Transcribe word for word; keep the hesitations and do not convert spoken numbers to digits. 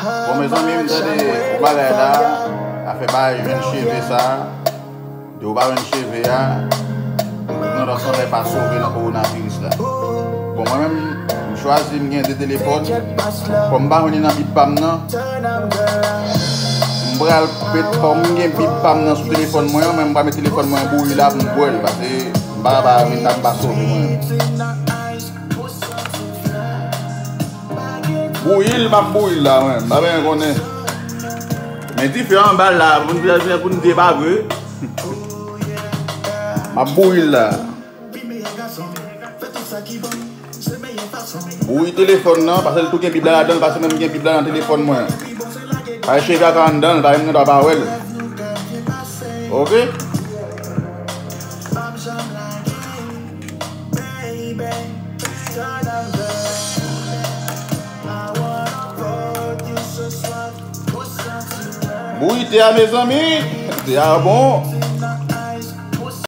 Bon, mezanmi, m tande yon bagay la, afè bay jwenn cheve sa. Depi w pa jwenn cheve a, ou nan sanble pa sove nan kowonaviris la. Bon, mwen menm, m chwazi m gen de telefòn. Kòm m pa jwenn li nan bib pa m nan, m pral met, kòm m gen bib pa m nan sou telefòn mwen an, mwen m pral met telefòn mwen bouyi la pou m bwè l, paske m pa ka pa vin la m pa sove mwen menm. Bouyi l, m ap bouyi l la, mwen. M pa byen konnen. Men dife anba l la, pou n di, pou n di e pa vre. M ap bouyi l la. Bouyi telefòn nan, paske l tou gen bib la ladan l, paske menm gen bib la nan telefòn mwen. Paske cheve a ka anndan l, pa menm gen dwa pa wè l. Oke? Bouyi te a, mezanmi. Te a bon.